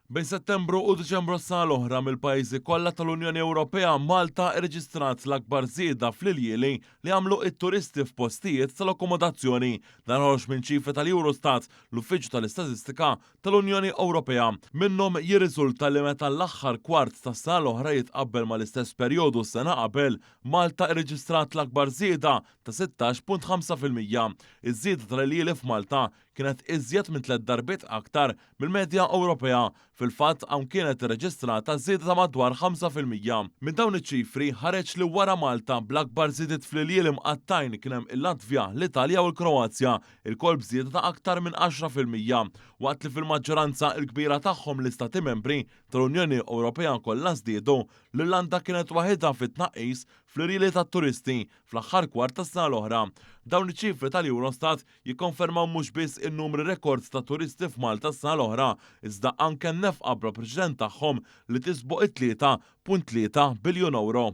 Bejn Settembru u Diċembru s-sena l-oħra mill-pajjiżi kollha tal-Unjoni Ewropea, Malta rreġistrat l-akbar żieda fl-iljieli li għamlu t-turisti f'postijiet tal-akkomodazzjoni. Dan ħareġ minn ċifri tal-Eurostat, l-Uffiċċju tal-Istatistika tal-Unjoni Ewropea. Minnhom jirriżulta li meta l-aħħar kwart tas-sena l-oħra jitqabbel mal-istess perjodu sena qabel, Malta rreġistrat l-akbar żieda ta' 16.5%. Iż-żieda tal-iljieli f'Malta kienet iżjed minn tlett darbiet aktar mill-medja Ewropea. Fil-fatt, hawn kienet irreġistrata żieda ta' madwar 5%. Minn dawn iċ-ċifri ħareġ li wara Malta, bl-akbar żidiet fl-iljieli mqattgħin kien hemm il-Latvja, l-Italja u l-Kroazja, ilkoll b'żieda ta' aktar minn 10%, waqt li fil-maġġoranza l-kbira tagħhom l-istati membri tal-Unjoni Ewropea kollha żdiedu. L-Irlanda kienet waħidha fit-tnaqqis fl-irjieli tat-turisti fl-aħħar kwart tas-sena l-oħra. Dawn iċ-ċifri tal-Eurostat jikkonfermaw mhux biss in-numri rekord ta' turisti f'Malta s-sena l-oħra, iżda anke n-nefqa bla preċedent tagħhom li tisboq it-3.3 biljun ewro.